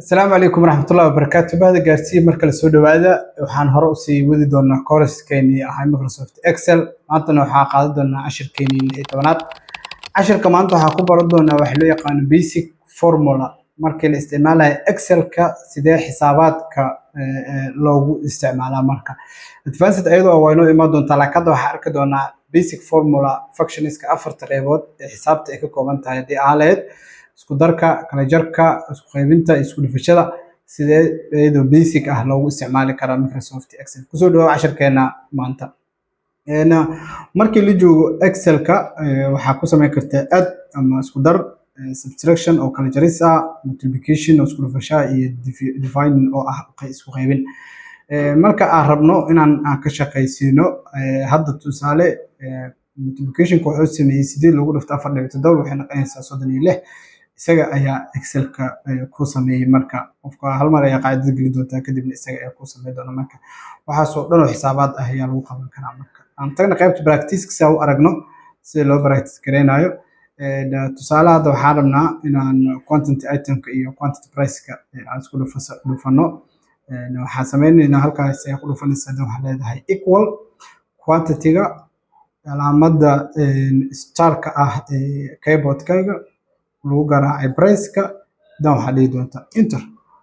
Asalaamu calaykum waraxmatullahi wabarakaatu. Bahda gaarsiiya, mar kale soo dhowaada. Waxaan hore usii wadi doonaa course-keenii ahay Microsoft Excel. Maantana waxaa qaadan doonaa cashirkeenii 16aad. Cashirka maanta waxaa ku baran doonaa waxa loo yaqaano basic formula. Markii la isticmaalayo Excelka, sidee xisaabaadka loogu isticmaalaa? Marka advanced ayadoo waa inoo imaan doontaa, laakiin hadda waxaa arki doonaa basic formula functionska, afarta qeybood ee xisaabta ay ka kooban tahay, haddii ahaan lahayd isku darka, kala jarka, isku qaybinta, isku dhufashada, sidee iyadoo basic ah loogu isticmaali karaa Microsoft Excel. Kusoo dhawaad cashirkeena maanta. Markii la joogo Excelka, waxaa ku samayn kartaa add ama isku dar, subtraction oo kala jaris ah, multiplication oo isku dhufasho ah, iyo dividing oo ah isku qaybin. Marka aan rabno inaan aan ka shaqaysiino, hadda tusaale, multiplicationka wuxuu sameeyey 8 lagu dhufto 4.7 waxay noqonaysaa 36. Isaga ayaa Excelka ku sameeyey. Marka qofka hal mar ayaa qaacidada geli doontaa, kadibna isaga ayaa ku sameyn doona. Marka waxaasoo dhan oo xisaabaad ah ayaa lagu qaban karaa. Marka aan tagna qaybta practice si aan u aragno sida loo practice gareynayo. Tusaale, hadda waxaan rabnaa inaan quantity itemka iyo quantity price-ka aan isku dhufano. Waxaan sameynaynaa, halkaas ayaa ku dhufanaysaa, hadda waxaa leedahay equal, quantity-ga, calaamadda starka ah ee keyboard-kayga lagu garaacay price-ka, dan waxaa dhihi doontaa enter.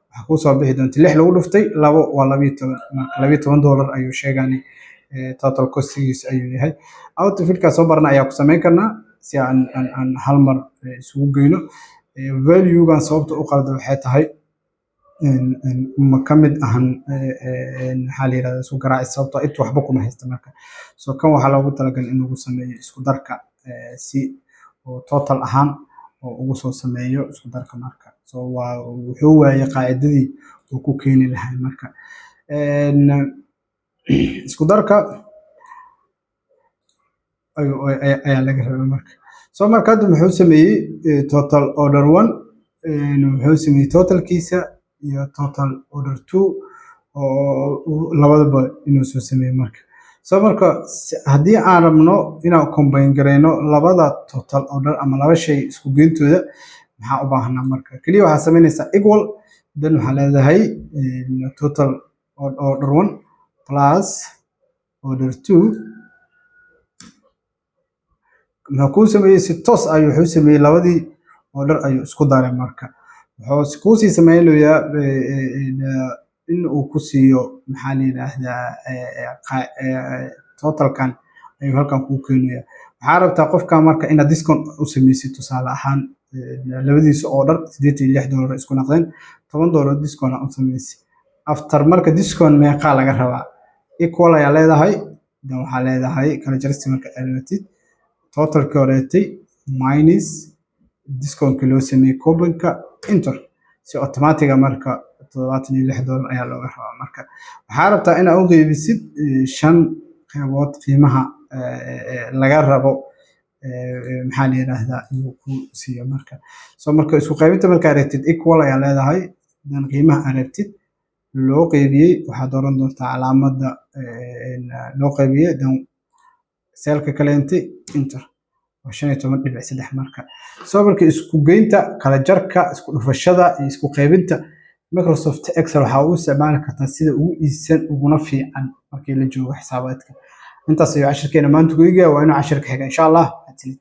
Waxaa kuu soo bixi doonta 6 lagu dhuftay 2 waa 12. Marka $12 ayuu sheegani total costigiisa ayuu yahay. Autofillkaa soo barna ayaa ku sameyn karnaa si aan hal mar isugu geyno. Value-gan sababta u qalda waxay tahay ma ka mid ahan, maxaa la yirahdaa, isku garaaci, sababtoo inta waxba kuma haysta. Marka so kan waxaa loogu talagalay in lagu sameeyo isku darka, si oo total ahaan oo ugu soo sameeyo isku darka. Marka so waa wuxuu waayay qaacidadii uu ku keeni lahay. Marka isku darka ayaa laga rabay. Marka so marka hadda muxuu sameeyey? Total order one muxuu sameeyey? Totalkiisa iyo total order two oo labadaba inuu soo sameeyo. Marka so marka haddii aan rabno inaan combine gareyno labada total order ama laba shay isku geyntooda, maxaa u baahanaa? Marka keliya waxaa sameynaysaa equal, then waxaa leedahay total order one plus order two. Muxuu kuu sameeyey? Si toos ayuu wuxuu sameeyey, labadii order ayuu isku daray. Marka wuxuu kuusii sameynayaa in uu ku siiyo, maxaa la yidhaahdaa, totalkan ayuu halkan kuu keenaya. Waxaa rabtaa qofka marka inaad discount u sameysid. Tusaale ahaan, labadiisa order $86 isku noqdeen, $10 discount aa u sameysay. After marka discount meeqaa laga rabaa? Equal ayaa leedahay, then waxaa leedahay kala jarista. Marka aad rabtid, totalkii horeetay minus discountka loo sameeyey couponka, enter. Si automatic ah marka $76 ayaa looga rabaa. Marka waxaa rabtaa inaad u qeybisid shan qeybood qiimaha laga rabo, maxaa la yidhaahdaa, inuu ku siiyo. Marka so marka isku qaybinta markaa rabtid, equal ayaa leedahay, then qiimaha aad rabtid loo qeybiyey. Waxaad dooran doontaa calaamadda loo qeybiyey, then cellka kaleente, enter. Waa 15.3. Marka so marka isku geynta, kala jarka, isku dhufashada iyo isku qaybinta Microsoft Excel waxaa u isticmaali kartaa sida ugu iisan uguna fiican markii la joogo xisaabaadka. Intaas ayuu cashirkeena maanta ku eegaya. Waa inuu cashirka xiga, insha Allah. Mahadsanid.